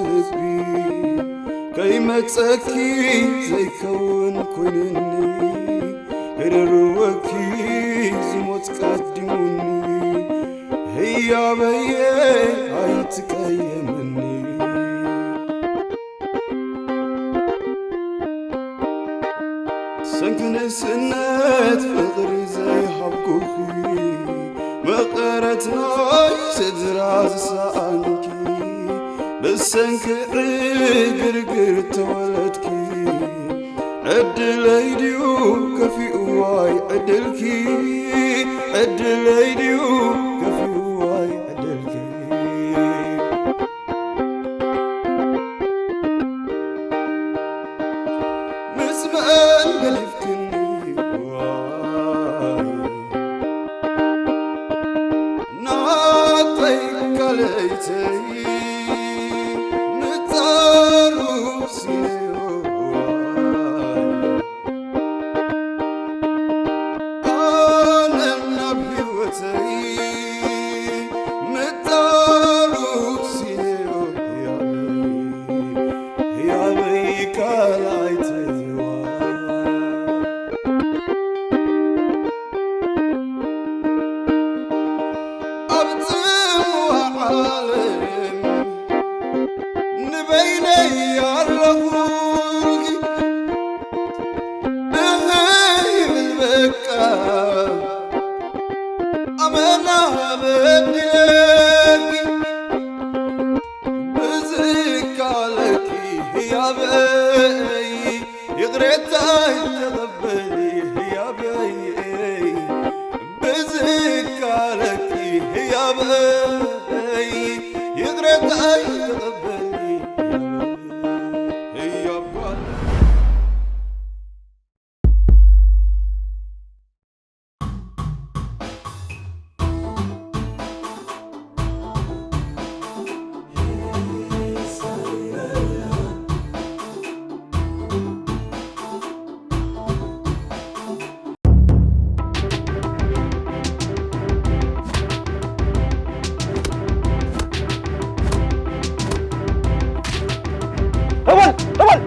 ልቢ ከይመጸኪ ዘይከውን ኮይንኒ፣ ህርርወኪ ዝሞት ቀዲሙኒ፣ ህያበየ ኣይትቀየምኒ። ሰንኪ ንእስነት ፍቕሪ ዘይሃብኩኺ፣ መቐረት ናይ ስድራ ዝሰኣንኪ፣ ብሰንኪ ዕግርግር ተወለድኪ። ዕድለይ ድዩ ከፊኡዋይ ዕድልኪ፣ ዕድለይ ድዩ ከፊኡዋይ ዕድልኪ። ምስ መን ገዲፍክኒ ዋይ፣ ናተይ ካልኣይተይ፣ ምጻሩ ሲነዮ ዋይ። ኣነ ናብ ህይወተይ ምጣሩ ሲነዮ ህያበይ፣ ህያበይ ካልኣይ ተይዋ። ኣብ ጽምዋ ዓለም ንበይነይ ኣለኹ። እህ ይብል በቃ ኣመና በዲለኪ። ብዝካለኪ ህያበይ ይቕሬታይ ተቐበሊ ህያበይ። ብዝካለኪ ህያበይ ይቕሬታይ ተቐበሊ ህያብ ጓል። እወል እወል።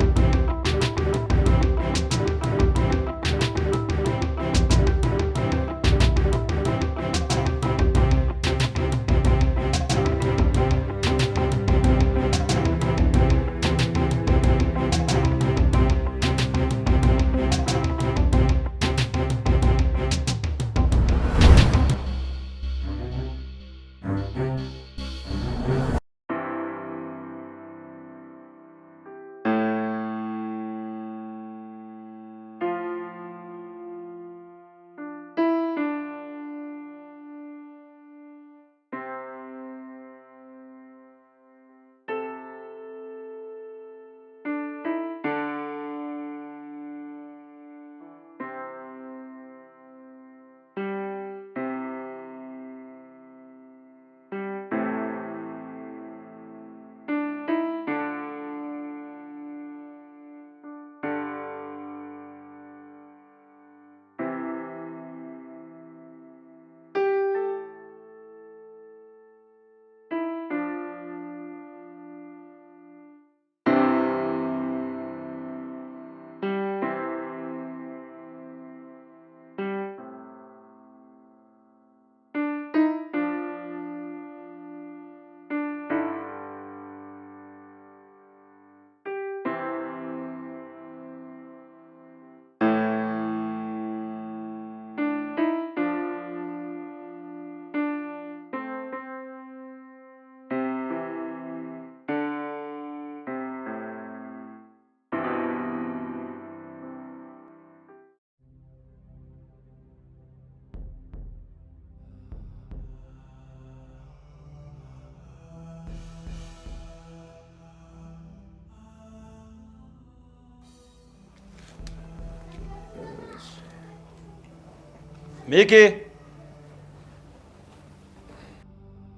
ሚኪ!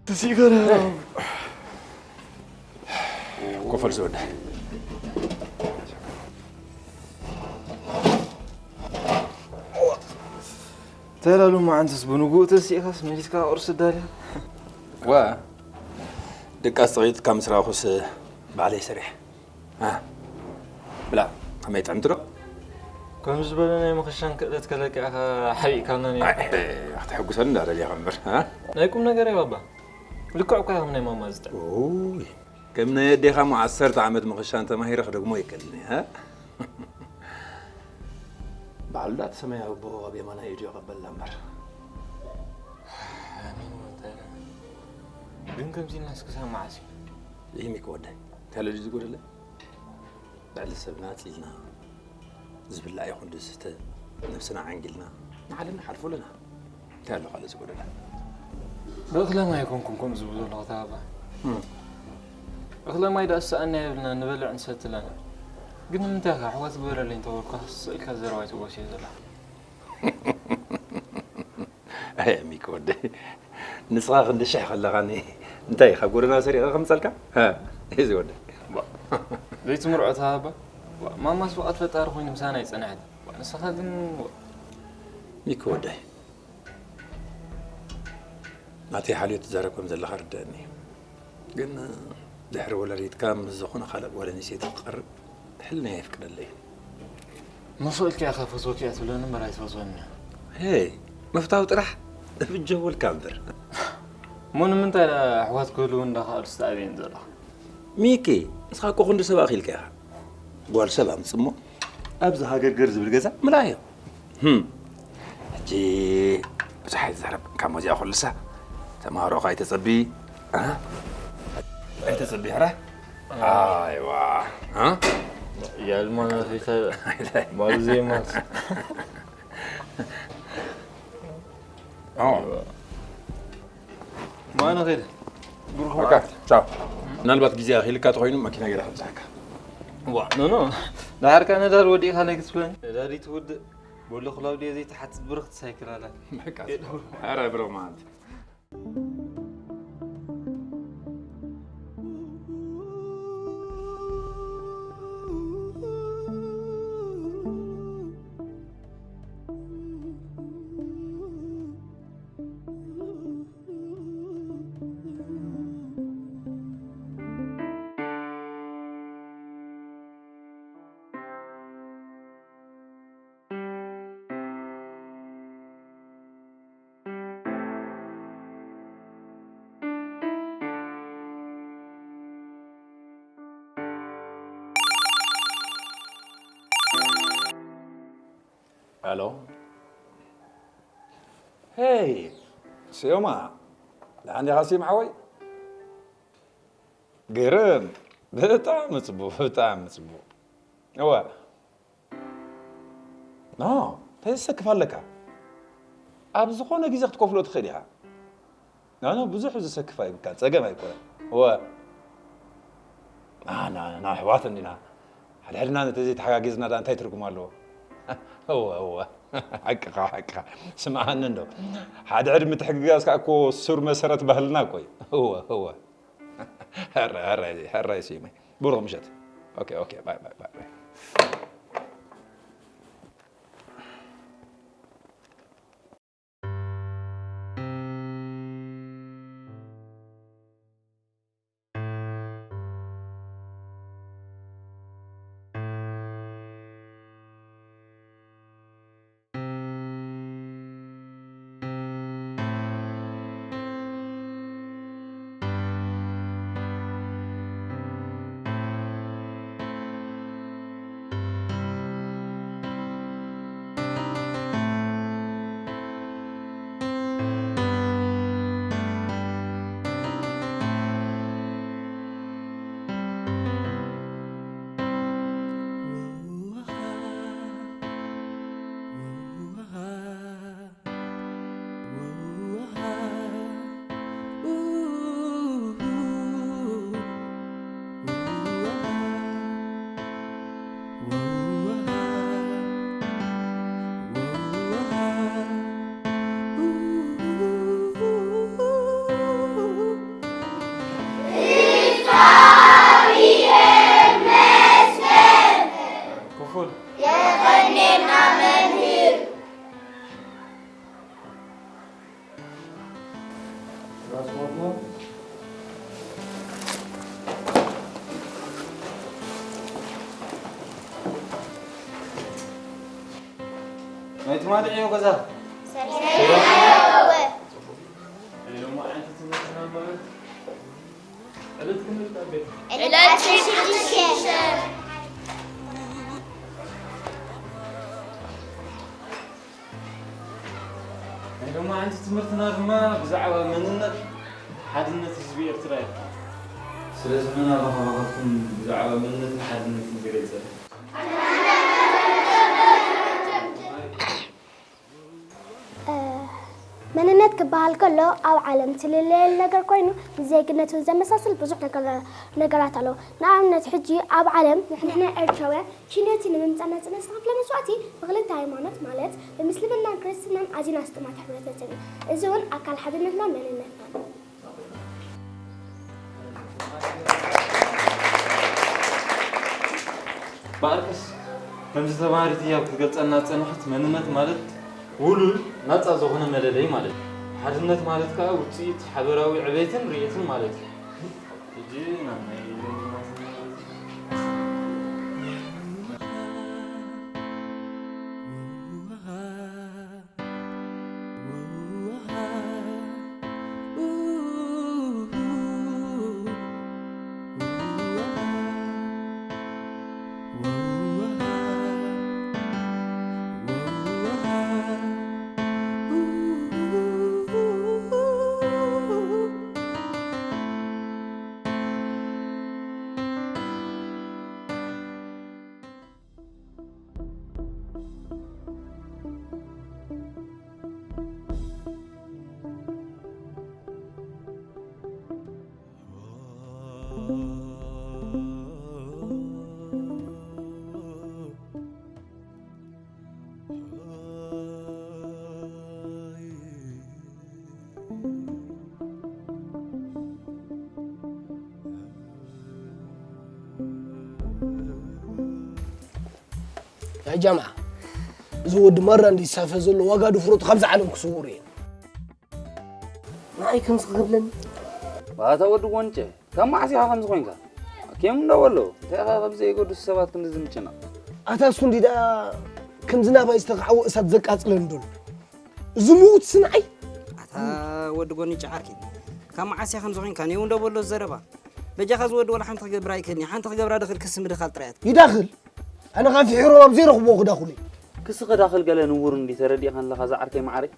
ተሲእካ ዶ? ኮፈል ዝወደ። ተላሉ መዓንትስ ብንጉኡ ተሲእካስ መሊስካ ቁርሲ ዳልያ? ዋ፣ ድቃስ ተቒጥካ ምስ ረኣኹስ ባዕለይ ሰሪሐ። እ፣ ብላ፣ ከመይ ጥዕምቲ ዶ? ከምዚ ዝበለ ናይ ምኽሻን ክእለት ከለኪዕኻ ሓቢእካልና ነይሩ። ኣይ፣ ኣይ፣ ኣይ፣ ክትሕጉሰኒ እንዳደልየኻ እምበር፣ እ? ናይ ቁም ነገር እዩ ባባ። ልክዕ እኳ ኢኹም ናይ ማማ ዝጥዕም። ኡይ፣ ከም ናይ ኣዴኻ እሞ ዓሰርተ ዓመት ምኽሻን ተማሂረ ክደግሞ ይከልኒ፣ እ? በዓል ዳት ሰማያዊ ኣቦ ኣብ የማናይ ኢዱ ይቐበልና እምበር። ኣሜን ወልደ። ግን ከምዚ ኢልናስ ክሳብ መዓስ እዩ? ይህም ይከወደ። እንታይ ኣሎ ድዩ ዝጎደለ? ልዕሊ ሰብና ኣጽሊልና፣ ዝብላዕ ይኹን ዝስተ ነብስና ዓንጊልና፣ ንዓለም ንሓልፎ ኣለና። እንታይ ኣሎ ካልእ ዝጎደለ? ብእኽለ ማይ ኣይኮንኩን ከምኡ ዝብሉ ዘለኹ ተባባ። እም። እኽለ ማይ ደኣ ዝሰኣና የብልና፣ ንበልዕ ንሰቲ ኣለና። ግን ንምንታይ ኢኻ ኣሕዋት ግበረለይ እንተበልኩኻ ስቕ ኢልካ ዘረባ ኣይትወስዮ ዘለኻ? ኣየ ሚኪ ወደይ፣ ንስኻ ክንዲ ሽሕ ከለኻኒ እንታይ ካብ ጎደና ሰሪቐ ከምጸልካ? ሃ፣ እዚ ወደይ። ባ፣ ዘይትምርዖ ተባባ። ባ፣ ማማስ ፍቓድ ፈጣሪ ኮይኑ ምሳና ኣይጸንሐን። ባ፣ ንስኻ ግን፣ ባ። ሚኪ ወደይ፣ ናተይ ሓልዮት ትዛረብ ከም ዘለኻ ርድአኒ። ግን ድሕሪ ወላዲትካ ምስ ዝኾነ ካልእ ጓል ኣንስተይቲ ክቐርብ ሕልናይ ኣይፍቅደለይን። ምኽእልኪ ኢኻ ፈትወኪ እያ ትብለኒ እምበር ኣይትፈትወኒ። ሄይ፣ ምፍታው ጥራሕ እፍጀወልካ እምበር። እሞ ንምንታይ ደኣ ኣሕዋት ክህልዉ እንዳኸኣሉ ትስተኣብየኒ ዘለኻ? ሚኪ፣ ንስኻ እኮ ክንዲ ሰብ ኣኺልካ ኢኻ። ጓል ሰብ ኣምጽእ እሞ ኣብዚ ሃገርገር ዝብል ገዛ ምልኣዮ። ህም። ሕጂ ብዙሕ ኣይትዛረብ፣ ካብ መዚኣ ኩልሳ ተማሃሮኻ ኣይተጸቢ። እ? ኣይተጸቢ ሕራ? ኣይዋ። እ? ያልማና ፊታ ማልዜ ማት። ኦ። ማና ኸይደ። ብሩኽ በቃ፣ በዓል። ቻው። ምናልባት ግዜ ኣኺልካ ተኾይኑ መኪና ገይረ ከምጽኣካ። ዋ፣ ኖ፣ ኖ። ድሓርካ ነዳዲ ወዲእካ ለይ ክትብለኒ። ነዳዲ ትውድእ። ቦሎ ክላውድዮ ዘይትሓትት ብርኽቲ ሳይክል ኣላ። በቃ፣ ኧረ ብሮ ማለት። ኣሎ። ሄይ፣ ስዮማ፣ ደሓን ዲኻ ስዩም ሓወይ? ግርም፣ ብጣዕሚ ጽቡቕ፣ ብጣዕሚ ጽቡቕ። እወ። ኖ፣ እንታይ ዘሰክፍ ኣለካ? ኣብ ዝኾነ ግዜ ክትከፍሎ ትኽእል ኢኻ። ኖ፣ ኖ፣ ብዙሕ ዘሰክፍ ኣይብልካን፣ ጸገም ኣይኮነን። እወ። ኣና፣ ኣና ኣሕዋት እንዲና። ሓድሕድና እንተዘይተሓጋጊዝና ደኣ እንታይ ትርጉም ኣለዎ? እወ፣ እወ። ሓቅኻ፣ ሓቅኻ። ስምዓኒ እንዶ። ሓድሕድ ምትሕግጋዝ ከኣ እኮ ሱር መሰረት ባህልና እኮ እዩ። እወ፣ እወ። ሕራይ፣ ሕራይ፣ ሕራይ ስዩመይ። ብሩኽ ምሸት። ኦኬ፣ ኦኬ፣ ባይ፣ ባይ፣ ባይ፣ ባይ። ክፉል። የቐኔልና መምህር። ራስ ሞት ነው። ናይ ትማሊ ዕዮ ገዛ። ናይ ሎማዓንቲ ትምህርትና ማለት ዕለት ክንብል ኣብ ቤት ዕለት ሽዱሽተ። ናይ ሎማዓንቲ ትምህርትና ድማ ብዛዕባ መንነት ሓድነት ህዝቢ ኤርትራ እዩ። ስለዚ መን ኣባኻባኻትኩም ብዛዕባ መንነትን ሓድነትን ዝገልጸልና? መንነት ክበሃል ከሎ ኣብ ዓለም ትልለየል ነገር ኮይኑ ንዜግነት እውን ዘመሳስል ብዙሕ ነገር- ነገራት ኣለዎ። ንኣብነት ሕጂ ኣብ ዓለም ንሕና ኤርትራውያን ችነቲ ንምምፃእ ናፅነት ዝተኸፍለ መስዋእቲ ብክልተ ሃይማኖት ማለት ብምስልምናን ክርስትናን ኣዚና ስጡማት ሕብረተሰብ እዩ። እዚ እውን ኣካል ሓድነትና መንነትናን እዩ። በኣርከስ ከምዚ ተማሃሪት ህያብ ክትገልጸልና ዝጸንሐት መንነት ማለት ውሉል ናጻ ዝኾነ መለለይ ማለት እዩ። ሓድነት ማለት ከኣ ውጽኢት ሓበራዊ ዕቤትን ርየትን ማለት እዩ። ሕጂ ናብ ናይ ያ ጃምዓ፣ እዚ ወዲ ማራ እንዲ ዝሳፈ ዘሎ ዋጋ ድፍረቱ ካብዛ ዓለም ክስውር እየ። ንዓይ ከምዚ ክገብለኒ። ኣታ ወዲ ጎንጨ፣ ካብ መዓስ ኢኻ ከምዚ ኮይንካ? ኬም እንዶ በሎ፣ እንታይ ኢኻ ከምዚ ዘይገድሱ ሰባት ክንዲ ዝምጭና? ኣታ እሱ እንዲ ደኣ ከምዚ ናባይ ዝተኻዕወ እሳት ዘቃጽለኒ ደሎ። እዚ ምዉት ስንዓይ። ኣታ ወዲ ጎንጨ ዓርኪ፣ ካብ መዓስ ኢኻ ከምዚ ኮይንካ? ኔው እንዶ በሎ ዘረባ። በጃኻ ዝወዲ ዋላ ሓንቲ ክገብራ ኣይክእልን እየ። ሓንቲ ክገብራ ድኽእል ክስሚ ድኻል ጥራይ እያ። ይዳኽል። ኣነ ካብ ፍሒሮም ኣብ ዘይረኽብዎ ክዳኹል እየ። ክሲ ክዳኽል ገለ ንቡር እንዲ ተረዲእካ ኣለኻ ዝዓርከይ መዓረይ።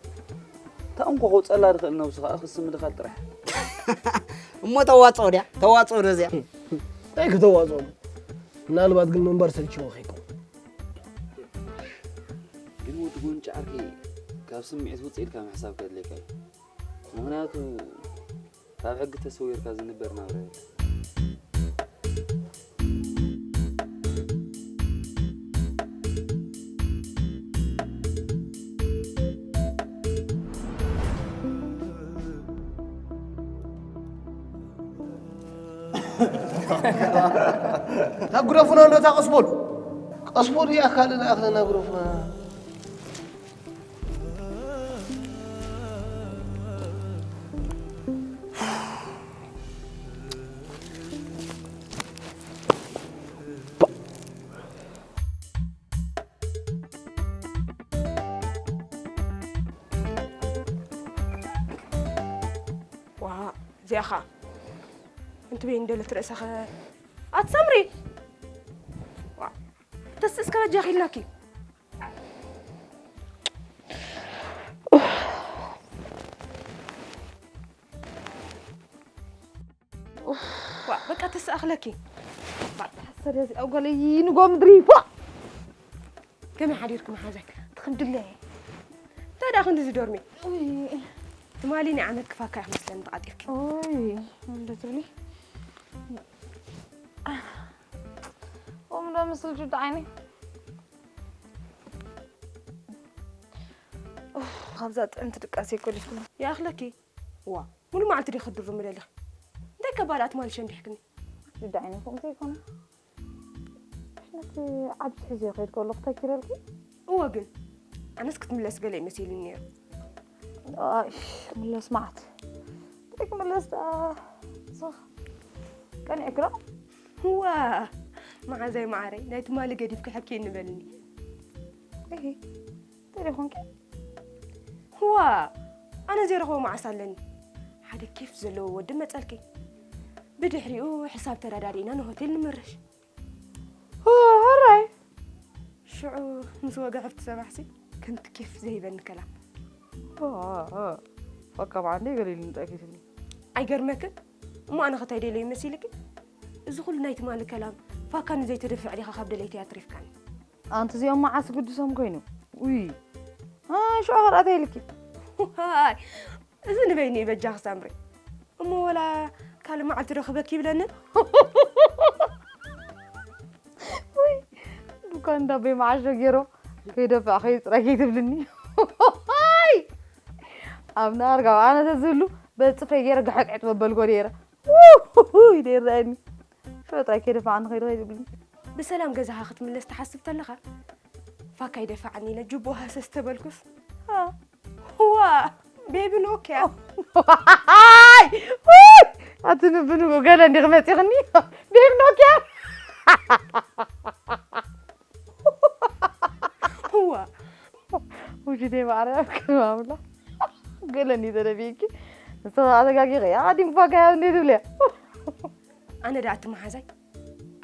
እታ እንኮ ከውፀላ ድኽእል ነብሱ ኸዓ ክስሚ ድኻል ጥራሕ። እሞ ተዋፅኦ ድያ? ተዋፅኦ ዶ እዚኣ? እንታይ ክተዋፅኦ? ምናልባት ግን ምንባር ሰልችዎ ከይከውን። ግን ወዲ ጎንጭ ዓርከይ ካብ ስምዒት ውፅእ ኢልካ ምሕሳብ ከድልየካ እዩ። ምኽንያቱ ካብ ሕጊ ተሰዊርካ ዝንበር ናብራ የለን። እታ ግደፉና እንዶ እታ ቀስቦል። ቀስቦል እያ ካልእ ለኣኽለና ግደፉና። ዋእ እዚኣ ኸኣ እንትበይ እንደለት ርእሳ ኸ ኣቲ ሳምሪ ዋእ ተስእስ ከበጃኺ ኢልናኪ። ዋእ በቃ ተስኣኽለኪ። ሓሰር እዚ ኣው ገለ ይንጎ ምድሪ ፎእ። ከመይ ሓዲርኪ መሓዛይ? ትኽብድለይ። እንታይ ደኣ ክንድዚ ዶርሚ? ትማሊ ናይ ዓመት ክፋካ ኢኺ መስለኒ ተቓጢርኪ። ኦይ እንደ ትብሊ ኦም ዶ ምስል ጁድ ዓይኒ ካብዛ ጥዕምቲ ድቃስ ይኮሊፍኩ ይኣኽለኪ። ዋ ሙሉ መዓልቲ ዲ ክድሩ ምለልኺ? እንታይ ከባል ኣትማሊ ሸንዲሕክኒ? ጁድ ዓይኒ ከምኡ ዘይኮነ ነቲ ዓብስ ሕዝዮ ከይድ ከሎ ክተኪረልኪ? እወ ግን ኣነስ ክትምለስ ገለ ይመሲልኒ ነይሩ። ኣሽ ምለስ መዓት እንታይ ክምለስ ደኣ ስኽ ቀኒዕክሎ? ዋ መዓዛይ መዓረይ ናይ ትማሊ ገዲፍኪ ሕኪ እንበልኒ። እሂ እንታይ ደኣ ኾንኪ? ዋ፣ ኣነ ዘይረኽቦ መዓስ ኣለኒ። ሓደ ኬፍ ዘለዎ ወዲ መጸልኪ። ብድሕሪኡ ሕሳብ ተረዳዲእና ንሆቴል ንምርሽ። ኦ፣ ሕራይ። ሽዑ ምስ ወግሐ ኣብቲ ሰባሕሲ ከምቲ ኬፍ ዘይበኒ ከላም። ኦ፣ ኦ፣ ኦ። ፈካ ብዓንደይ ገለ ኢሉ እንታይ ኬፍ ኢሉ? ኣይገርመክን? እሞ ኣነ ኸ እንታይ ደለዩ መሲልኪ? እዚ ኹሉ ናይ ትማሊ ከላም ፋካ ንዘይተደፍዕ ዲኻ ካብ ደለይቲ ኣትሪፍካኒ? ኣንቲ እዚኦም መዓስ ግድሶም ኮይኑ? ውይ። አ፣ ሽዑ ኸ እንታይ ኢልኪ? ዋይ፣ እዚ ንበይኑ እዩ በጃኺ ሳምሪ። እሞ ወላ ካልእ መዓልቲ ዶ ክበኪ ይብለንን? ውይ፣ ዱካ እንዳበይ መዓሾ ገይሮ ከይደፋዕ ከይጽራይ ከይትብልኒ። ኣይ! ኣብ ነኣርጋ ኣነ ተዝህሉ በጽፍረይ ገይረ ግሕጥዕጥ መበልጎ ነይረ። ውይ፣ ደይረኣየኒ። ሽዑ ጥራይ ከይደፋዕኒ ከይዱ ከይትብልኒ። ብሰላም ገዛኻ ክትምለስ ትሓስብ ተለኻ፣ ፋካ ይደፋዓኒ ኢለ ጅቦ ሃሰስ ተበልኩስ። ዋ፣ ቤቢ ኖኪያ። ኣይ! ውይ! ኣቲ ንብንጉ ገለ እንዲኺ መጺኽኒ። ቤቢ ኖኪያ። ዋ። ውሽደይ ማርያም ክማምላ። ገለ እንዲኺ ተደፊእኪ። ንስኻ ተጋጊኺ። ኣቐዲምኪ ፋካ ያብ እንዴ ትብልያ? ኣነ ደኣ እቲ መሓዛይ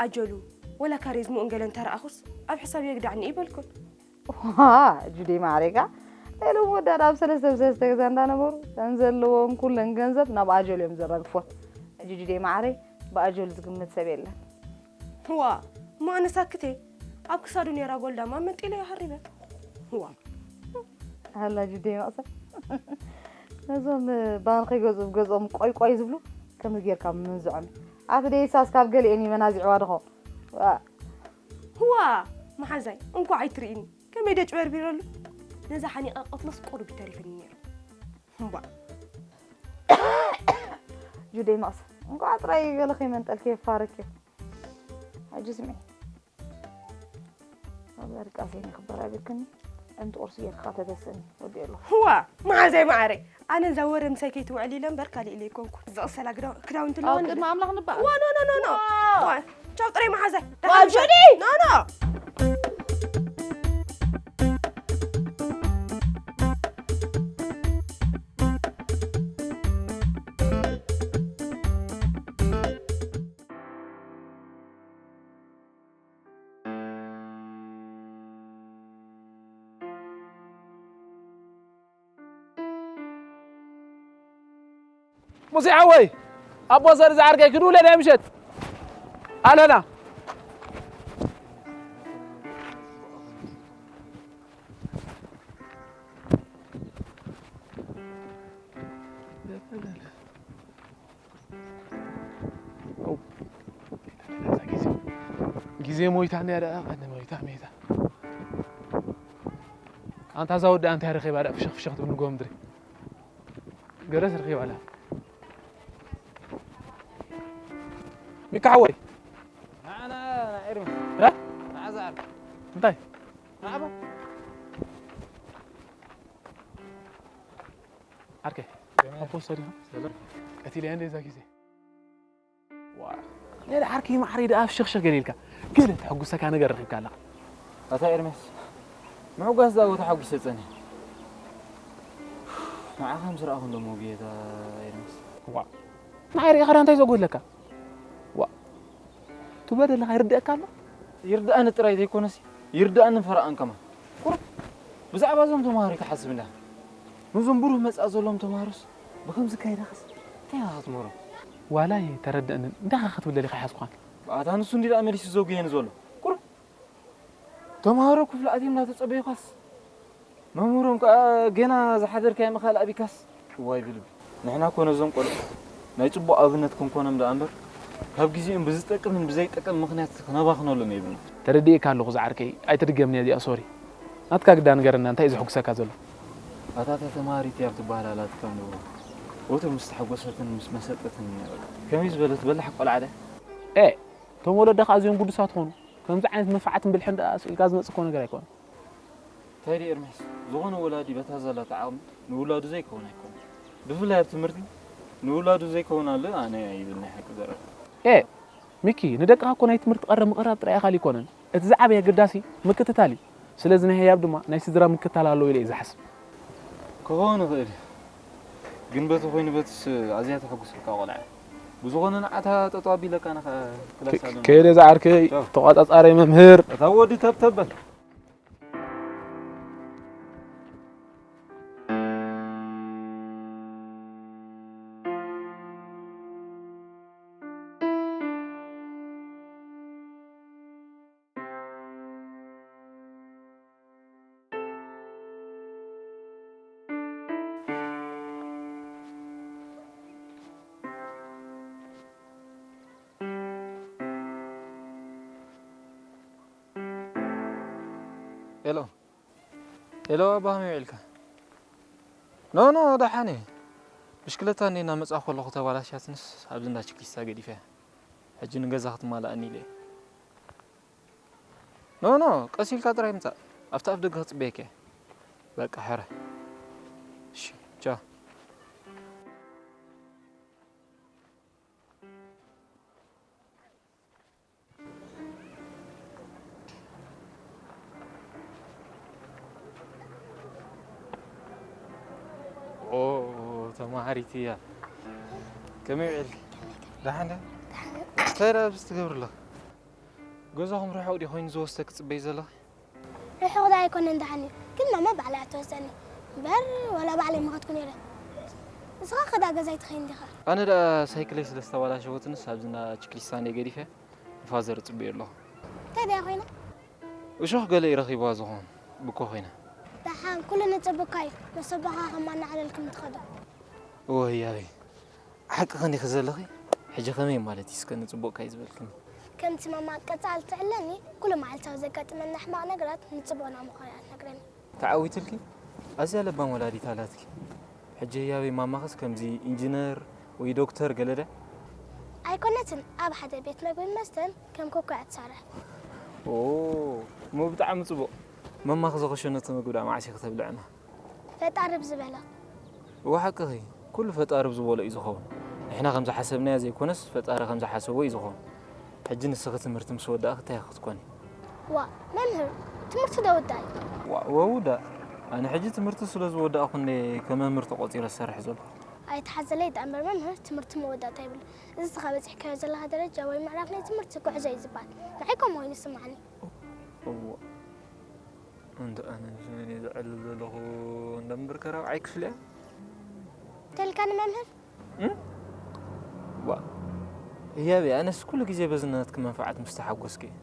ኣጀሉ ወላ ካሪዝምኡን ገለ እንተረኣኹስ ኣብ ሕሳብ የግዳዕኒ ይበልኩን። ዋ፣ ጁዴ ማዕሬ ከኣ ናይ ሎሚ ወዳት ኣብ ሰለስተ ብሰለስተ ገዛ እንዳነበሩ፣ እተን ዘለዎም ኩለን ገንዘብ ናብ ኣጀሉ እዮም ዘራግፍወን። ሕጂ ጁዴ ማዕሬ ብኣጀሉ ዝግመት ሰብ የለን። ዋ፣ እሞ ኣነ ሳክት እየ። ኣብ ክሳዱ ነይራ ጎልዳማ መንጢለ እየ ሃሪበ። ዋ። ኣላ ጁዴ መቕሰን። ነዞም ባን ከይገዝኡ ብገዝኦም ቆይ ቆይ ዝብሉ ከምዚ ጌርካ ምምንዝዖም። ኣቲ ደይሳስ ካብ ገሊኤን እዩ መናዚዕዋ ድኾ? ዋ። ዋ፣ መሓዛይ፣ እንኳዕ ኣይትርእይኒ። ከመይ ደጭበርቢረሉ? ነዛ ሓኒቐ ቀትሎስ ቁሩብ ይተሪፈኒ ነይሩ። እምቧ። ጁዴ መቕሰን፣ እንኳዕ ጥራይ ገለ ከይመንጠልኪ የፋርኪ። ሕጂ ስምዒ። ኣብ ዕርቃ ዘይኒ ክበራብርክኒ፣ ዕምቲ ቁርሲ ጌርካ ከተተስእኒ ወዲ ኣለኹ። ዋ፣ መዓዘይ መዓረይ። ኣነ እዛ ወረ ምሳይ ከይትውዕል ኢለ እምበር ካልእ ኢለ ኣይኮንኩን። ዝቕሰላ ግዳ-፣ ክዳውንቲ ኣለዋ ኣብ ቅድሚ ኣምላኽ ንበኣል። ዋ፣ ኖ፣ ኖ፣ ኖ፣ ኖ። ዋ። ዋ፣ ቻው ጥራይ መሓዛይ። ዋ፣ ዳሓን ምሸት። ጁዲ! ኖ፣ ኖ። ሙሴ ሓወይ፣ ኣቦ ዘር ዝዓርከይ ክድውለ ናይ ምሸት ኣለና። ግዜ ሞይታ እንድያ ደኣ፣ ቀኒ ሞይታ ሜታ። ኣንታ እዛ ወዲ ኣንታይ ረኺባ ደኣ ፍሽኽ ፍሽኽ ትብል ንጎ ምድሪ። ገረስ ረኺባ ኣላ። ሚካ ሓወይ። ንዓና፣ ንኤርሚ። እ? ንዓዛ ዓርኪ። እንታይ? ንዓባ። ዓርከይ፣ ሰላም። ኣቦ ሰሪሑ። ሰላም። ቀቲለያ እንደ እዛ ግዜ። ዋ፣ ናይ ደሓርኪ ማዕረይ ደኣ ፍሽኽሽኽ ገለ ኢልካ። ገለ ተሐጉሰካ ነገር ረኺብካ ኣለኻ። ኣታ ኤርምያስ፣ ምሕጓስ ደኣ ተሓጒሰ ጸኒሐ። ንዓኻ ምስ ረኣኹ እንዶ ሞጌታ ኤርምያስ። ዋ፣ ንዓይ ርኢኻ እንታይ ዘጎድለካ? ዋ፣ ትብሎ ዘለኻ ይርድኣካ ኣሎ? ይርድኣኒ ጥራይ ዘይኮነሲ፣ ይርድኣንን ፈረቓን ከማን። ቁሩብ ብዛዕባ እዞም ተምሃሮ ኣይትሓስብ እንዳ። ነዞም ብሩህ መጻኢ ዘለዎም ተምሃሮስ ብኸምዚ ካይዳኸስ እንታይ ኢኻ ክትምህሮም? ዋላ ኣይተረድእንን። እንታይ ኢኻ ክትብል ደሊኻ ይሓዝኩኻን? ኣታ ንሱ እንዲ ደኣ መሊሱ ዘጉየኒ ዘሎ። ቁሩብ ተምሃሮ ክፍሊ ኣትዮም እናተጸበዩኻስ፣ መምህሮም ከኣ ገና ዝሓደርካዮም ምኻል ኣቢካስ፣ እዋይ ብልቢ። ንሕና እኮ ነዞም ቆልዑ ናይ ጽቡቕ ኣብነት ክንኮኖም ደኣ እምበር፣ ካብ ግዜኦም ብዝጠቅምን ብዘይጠቅም ምኽንያት ክነባኽነሎም የብልና። ተረዲኤካ ኣለኹ ዝዓርከይ፣ ኣይትድገምኒ እዚኣ፣ ሶሪ። ናትካ ግዳ ንገረና፣ እንታይ እዩ ዘሐጉሰካ ዘሎ? ኣታ እታ ተማሃሪት እያ ትበሃል ኣላትካ እንዶ፣ ወትሩ ምስ ተሓጎሰትን ምስ መሰጠትን እያ። ከመይ ዝበለት በላሕ ቆልዓ ድያ? ኤ፣ እቶም ወለድኻ ኣዝዮም ግዱሳት ኾኑ። ከምዚ ዓይነት መፍዓትን ብልሕን ደኣ ስኢልካ ዝመጽእ እኮ ነገር ኣይኮነን። እንታይ ደኣ ኤርምያስ፣ ዝኾነ ወላዲ በታ ዘላቶ ዓቕሚ ንውላዱ ዘይከውን ኣይኮነን። ብፍላይ ኣብ ትምህርቲ ንውላዱ ዘይከውን ኣሎ ኣነ ይብል ናይ ሓቂ ዘረባ። ኤ፣ ሚኪ፣ ንደቅኻ እኮ ናይ ትምህርቲ ቀረብ ምቕራብ ጥራይ ኣኻሊ ኣይኮነን። እቲ ዝዓበየ ኣገዳሲ ምክትታል እዩ። ስለዚ ናይ ህያብ ድማ ናይ ስድራ ምክታል ኣለዎ ኢለ እየ ዝሓስብ። ክኸውን ይኽእል እዩ። ግን በቲ ኮይኑ በትስ ኣዝያ ተሐጉሰካ ቆልዓ እያ። ብዝኾነ ንዓታ ጠጠው ኣቢለካ ንኻ ክላስ ኣለና። ከይደ ዝዓርከይ ተቋጻጻሪ መምህር። እታ ወዲ ተብተበል። ሄሎ ሄሎ፣ ኣባ ከመይ ውዒልካ? ኖ ኖ፣ ደሓን እየ። ብሽክለታ እንዴ እናመጻእኩ ከለኹ ተባላሽያትንስ ኣብዚ እንዳ ችክሊስታ ገዲፈያ። ሕጂ ንገዛ ክትማልኣኒ ኢለ እየ። ኖ ኖ፣ ቀስ ኢልካ ጥራይ ምጻእ። ኣብቲ ኣፍ ደገ ክጽበየካ እየ። በቃ ሕረ። እሺ፣ ቻው። ኦ ተማሃሪት እያ። ከመይ ውዒልኪ? ደሓን ዶ? እንታይ ደኣ ኣብዚ ትገብሪ ኣለኺ? ገዛኹም ርሑቕ ድዩ ኮይኑ ዝወስደኪ ትጽበዪ ዘለኺ? ርሑቕ ደኣ ኣይኮነን ደሓን እዩ፣ ግን ማማ ባዕላ እያ ትወስደኒ እምበር ዋላ ባዕለይ ምኸድኩ ነይረ። ንስኻ ከ ደኣ ገዛይ ትኸይን ዲኻ? ኣነ ደኣ ሳይክለይ ስለ ዝተባላሸወትንስ ኣብዚ እንዳ ችክሊስታ እንድየ ገዲፈያ ንፋዘር እጽበዮ ኣለኹ። እንታይ ደኣ ኮይና? እሾኽ ገለ እዩ ረኺብዋ ዝኾን ብኮ ኮይና። ደሓን ኩሉ ንጽቡቕካ እዩ፣ ነሰቦኻ ከማናዕለልኩም ትኸዱ። እወ ህያበይ፣ ሓቅኽን ኢኺ ዘለኺ። ሕጂ ከመይ ማለት እዩ እስከ ንጽቡቕካ እዩ ዝበልክኒ? ከምቲ ማማ ቀጻሊ ትዕለኒ፣ ኩሉ መዓልታዊ ዘጋጥመና ሕማቕ ነገራት ንጽቡቕና ምዃኑ እያ ትነግረኒ። ተዓዊትልኪ? ኣዝያ ለባም ወላዲት ኣላትኪ። ሕጂ ህያበይ ማማኽስ ከምዚ ኢንጂነር ወይ ዶክተር ገለ ድያ? ኣይኮነትን፣ ኣብ ሓደ ቤት መግብን መስተን ከም ኮኮ እያ ትሰርሕ። ኦ፣ እሞ ብጣዕሚ ጽቡቕ። ማማኺ ዘኸሸነቶ ምግቢ ደኣ መዓስ ኢኺ ተብልዕና? ፈጣሪ ብዝበሎ። እወ ሓቅኺ፣ ኩሉ ፈጣሪ ብዝበሎ እዩ ዝኸውን። ንሕና ከም ዝሓሰብናዮ ዘይኮነስ ፈጣሪ ከም ዝሓሰቦ እዩ ዝኸውን። ሕጂ ንስኺ ትምህርቲ ምስ ወዳእኺ እንታይ ኢኺ ክትኮኒ? ዋእ መምህር፣ ትምህርቲ ዶ ውዳእ እዩ? ዋእ ወውዳእ፣ ኣነ ሕጂ ትምህርቲ ስለ ዝወዳእኹ እንድየ ከም መምህር ተቖጺረ ዝሰርሕ ዘለኹ። ኣይትሓዘለይ ደኣ እምበር መምህር፣ ትምህርቲ መወዳእታ የብሉን። እዚ እስኻ በጺሕካዮ ዘለኻ ደረጃ ወይ ምዕራፍ ናይ ትምህርቲ ጉዕዞ እዩ ዝበሃል። ንዓይ ከምኡ ኮይኑ ይስምዓኒ። እወ። እንተ ኣነ ምስ መን እየ ዘዕልል ዘለኹ? እንዳ እምበር ከ ራብዓይ ክፍሊ እያ? ተልካኒ መምህር? እም? ዋእ ህያበይ፣ ኣነስ ኩሉ ግዜ በዚ ናትኪ መንፍዓት ምስ ተሓጎስኩ እየ።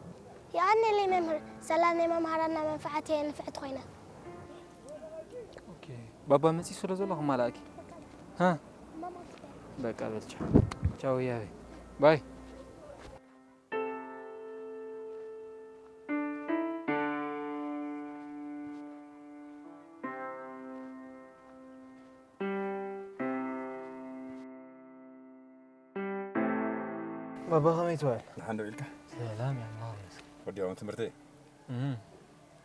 የቐንየለይ መምህር፣ ሳላ ናይ መምሃራንና መንፍዓት እየ ንፍዕቲ ኮይነ። ኦኬ፣ ባባ መጺኡ ስለ ዘሎ ክማላእኪ። ሃ? በቃ በል ቻው። ቻው ህያበይ። ባይ። ባባ ከመይ ትውዕል? ደሓን ዶ ኢልካ? ሰላም እየ ኣምላኽ ይመስገን። ወዲኦም ትምህርቲ? እም።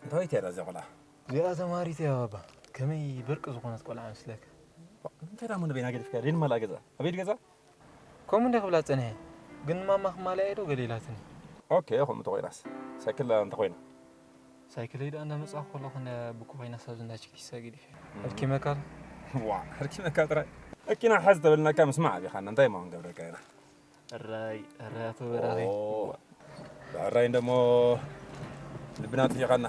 እንታይ ወይት እያ እዛ ቆልዓ? እዚኣ ተማሃሪት እያ ባባ። ከመይ በርቂ ዝኾነት ቆልዓ መስለካ? እንታይ ደኣ እሞ ንበይና ገዲፍካ ደይንማልኣ ገዛ? ኣበይ ገዛ? ከምኡ እንደ ክብላ ጸኒሐ፣ ግን ማማ ክማልኣ እየ ዶ ገለ ኢላትኒ። ኦኬ፣ ከምኡ እንተኾይናስ። ሳይክል እንተኾይና? ሳይክለይ ደኣ እንዳመጻእኩ ከለኹ እንደ ብኩ ኮይና ሳብ ዝንዳ ችኪሳ ገዲፈ። ኣድኪመካ ዶ? ዋእ፣ ኣድኪመካ ጥራይ። መኪና ሓዝ ተበልናካ ምስማዕ ኣቢኻና፣ እንታይ እሞ ክንገብረካ ኢና? ሕራይ፣ ሕራይ ኣቶ በራኺ። ኦ፣ ብሕራይ እንደሞ ልብና ኣጥፊእኻና።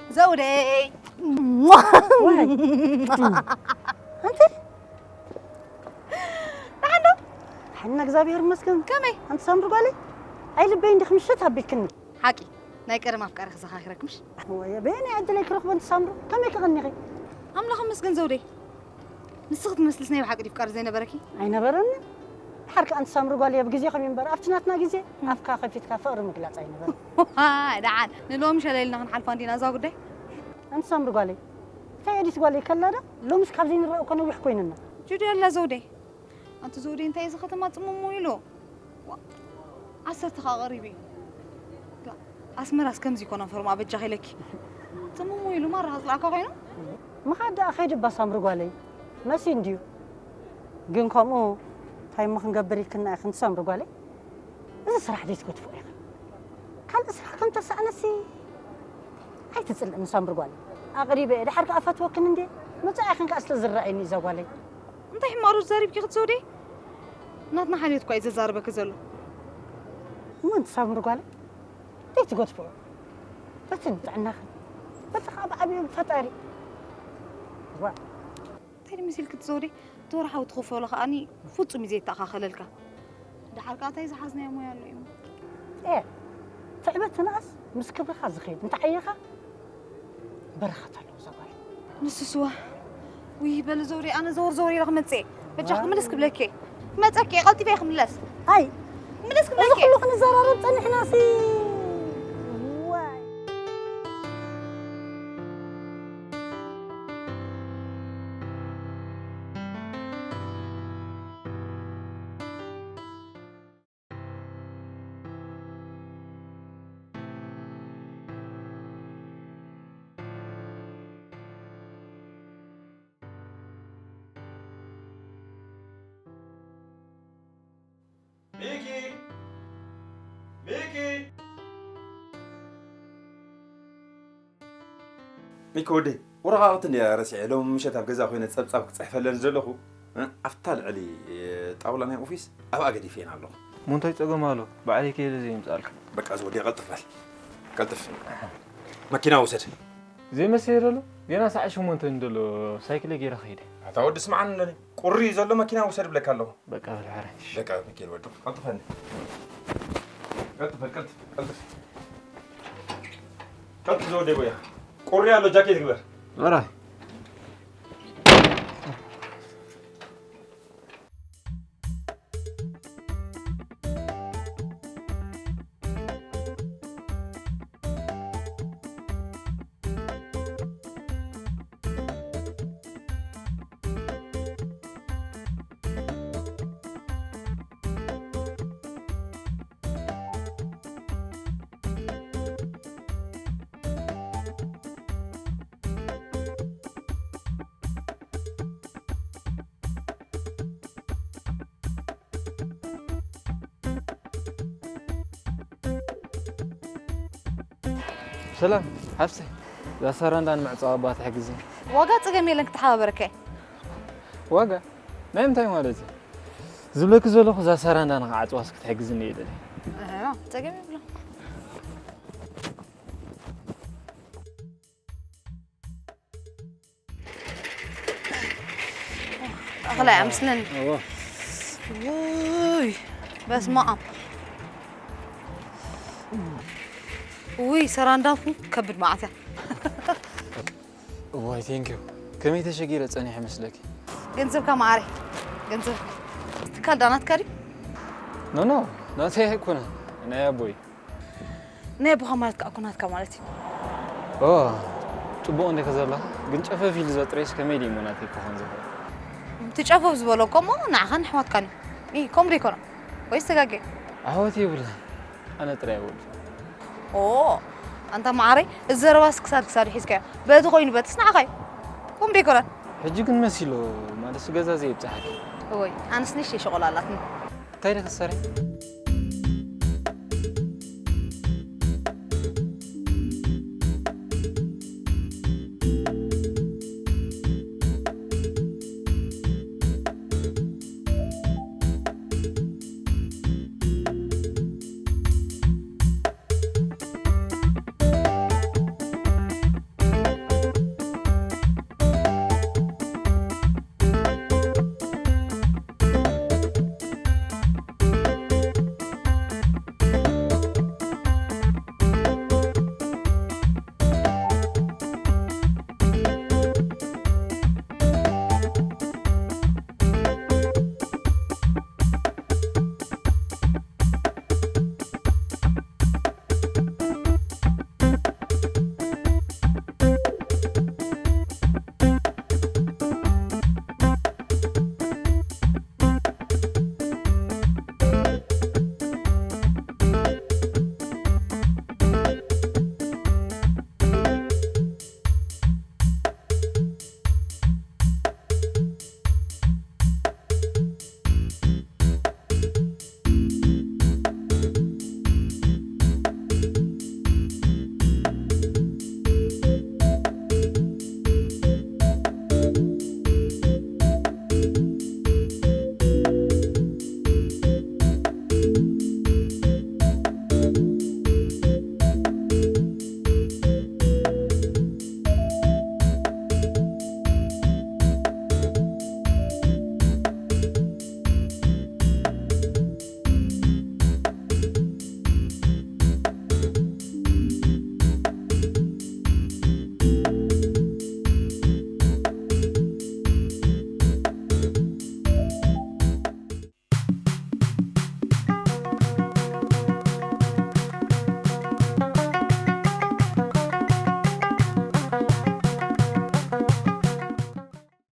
ዘውደይ ኣንቲ ደሓን ዶ? ደሓን እግዚኣብሔር ይመስገን። ከመይ? ኣንቲ ሳምሪ ጓለይ፣ ኣይ ልበይ እንዲኽ ምሽት ኣቢልክኒ። ሓቂ ናይ ቀደም ኣፍቃሪ ክዘኻኽረክ ምሽ? ወየ በየናይ ዕድለይ ክረኽቦ ኣንቲ ሳምሪ? ከመይ ክቐኒኺ? ኣምላኽ ይመስገን ዘውደይ። ንስኺ ትመስልስ ናይ ብሓቂ ድዩ ፍቃር ዘይነበረኪ? ኣይነበረንን። ድሓር ከኣ ኣንቲ ሳምሪ ጓለይ፣ ኣብ ግዜኹም እዩ እምበር ኣብቲ ናትና ግዜ ኣፍካ ከፊትካ ፍቕሪ ምግላጽ ኣይነበረን። ደሓን ንሎሚ ሸለልና ክንሓልፋ እንዲና እዛ ጉዳይ። ኣንቲ ሳምሪ ጓለይ፣ እንታይ ኤዲት ጓለይ ከላ ዶ ሎምስ ካብ ዘይንረእ እኮ ነዊሕ ኮይንና። ጁዲ ኣላ ዘውደይ። ኣንቲ ዘውደይ እንታይ እዚ ከተማ ጽምሙ ኢሉ? ዋ፣ ዓሰርተ ከኣ ቀሪቡ እዩ። ኣስመራስ ከምዚ ይኮና ፈርማ በጃኺ ኢለኪ። ጽምሙ ኢሉ ማራ ከጽልኣካ ኮይኑ? ምኻድ ደኣ ከይዲ እባ ሳምሪ ጓለይ። መሲ እንድዩ። ግን ከምኡ እንታይ እሞ ክንገብር ኢልክና ኢኽን ሳምሪ ጓለይ? እዚ ስራሕ ዘይትገድፍኦ ኢኽን። ካልእ ስራሕ ከም ተሳእነሲ ኣይትጽልእኒ ሳምሪ ጓለይ። ኣቕሪበ እየ። ድሓር ከኣ እፈትወክን እንድየ። መጻኢኽን ከኣ ስለ ዝረኣየኒ እዛ ጓለይ። እንታይ ሕማቕ ዶ ተዛሪብኪ ክትዘውደይ? ናትና ሓልዮት እኳ እዩ ዘዛርበኪ ዘሎ። እሞ ኣንቲ ሳምሪ ጓለይ፣ ዘይትገድፍኦ። በቲ ንጥዕናኽን፣ በቲ ከኣ ብዓብዩ ፈጣሪ። ዋ። እንታይ ድመሲልኪ ትዘውደይ? እቲ ወርሓዊ ትኽፈሎ ከኣኒ ፍጹም እዩ ዘይተኣኻኸለልካ። ደሓር ከኣ እንታይ ዝሓዝናዮ ሞያ ኣሎ እዩ? ኤ፣ ትዕበት ትንኣስ ምስ ክብርኻ ዝኸይድ። እንተዓየኻ በረኸት ኣለዎ እዛ ጓል። ንሱስ እዋ። ውይ፣ በሊ ዘውደይ፣ ኣነ ዘወር ዘወር ኢለ ክመጽእ እየ። በጃኺ ክምለስ ክብለኪ እየ። ክመጸኪ እየ፣ ቀልጢፈ እየ ክምለስ። ኣይ፣ ክምለስ እዚ ክብለኪ እየ። ኩሉ ክንዘራረብ ጸኒሕናሲ። ዋይ። ሚኪ! ሚኪ! ሚኪ ወደይ፣ ወረቓቕቲ እንድየ ረሲዐ። ሎሚ ምሸት ኣብ ገዛ ኮይነ ጸብጻብ ክጽሕፈለን ዘለኹ፣ እ፣ ኣብታ ልዕሊ፣ እ፣ ጣውላ ናይ ኦፊስ ኣብኣ ገዲፈየን ኣለኹ። እሞ እንታይ ጸገም ኣሎ? ባዕለይ ከይደ ዘየምጽኣልካ። በቃ፣ እዚ ወደይ፣ ቀልጥፍ በል። ቀልጥፍ። መኪና ውሰድ። ዘይመሰየ ደሎ? ገና ሰዓት ሸሞንተ እንደሎ ሳይክለይ ገይረ ከይደ። ኣታ ወዲ ስምዓኒ እንዶ፣ ቁሪ ዘሎ መኪና ውሰድ ብለካ ኣለኹ። በቃ በል ሓራይ። በቃ ሚኪኤል ወዲ፣ ቀልጥፈኒ። ቀልጥፍ፣ ቀልጥፍ፣ ቀልጥፍ። ቀልጥፍ ዘወደይ ጎያ። ቁሪ ኣሎ፣ ጃኬት ግበር። ኧረ። ሰላም ሓፍተይ፣ እዛ ሰራንዳ ንምዕጻዋ እባ ትሕግዝኒ። ዋጋ ጸገም የለን፣ ክተሓባበረካ እየ። ዋጋ? ናይ ምንታይ ማለት እዩ? ዝብለኪ ዘለኹ እዛ ሰራንዳ ንኽዓጽዋስ ክትሕግዝኒ እየ ደልየ። እህ፣ ጸገም የብሎ። ኣኽላይ ኣምስለን። እዎ። ውይ፣ በስመ ኣብ። ውይ፣ ሰራንዳኹ ከብድ መዓት እያ። እዋይ፣ ቴንኪዩ። ከመይ ተሸጊረ ጸኒሐ መስለኪ? ገንዘብካ መዓረይ፣ ገንዘብ። ትካል ዳ ናትካ ድዩ? ኖ፣ ኖ፣ ናተይ ኣይኮነን። ናይ ኣቦይ። ናይ ኣቦኻ ማለት ከኣ እኮ ናትካ ማለት እዩ። ኦ፣ ጽቡቕ እንዲኺ ዘለኻ፣ ግን ጨፈፍ ኢሉ ዘጥረይስ ከመይ ድዩ እሞ ናተይ ክኾን ዝኽእል? እቲ ጨፈፍ ዝበሎ እኮ እሞ ንዓኻን ኣሕዋትካን እዩ። ኢ፣ ከምኡ ዶ ኣይኮነን? ወይስ ተጋግየ? ኣሕዋት የብላን፣ ኣነ ጥራይ እየ ወዱ። ኦ፣ ኣንታ መዓረይ፣ እዚ ዘረባስ ክሳድ ክሳዱ ሒዝካዮ። በቲ ኮይኑ በትስ ንዓኻ እዩ። ከምኡ ዶ ኣይኮነን? ሕጂ ግን መሲሉ፣ ማለትስ ገዛ ዘየብጽሓኪ። እወይ፣ ኣነስ ንእሽተይ ሸቖላ ኣላትኒ። እንታይ ዲኺ ትሰርሒ?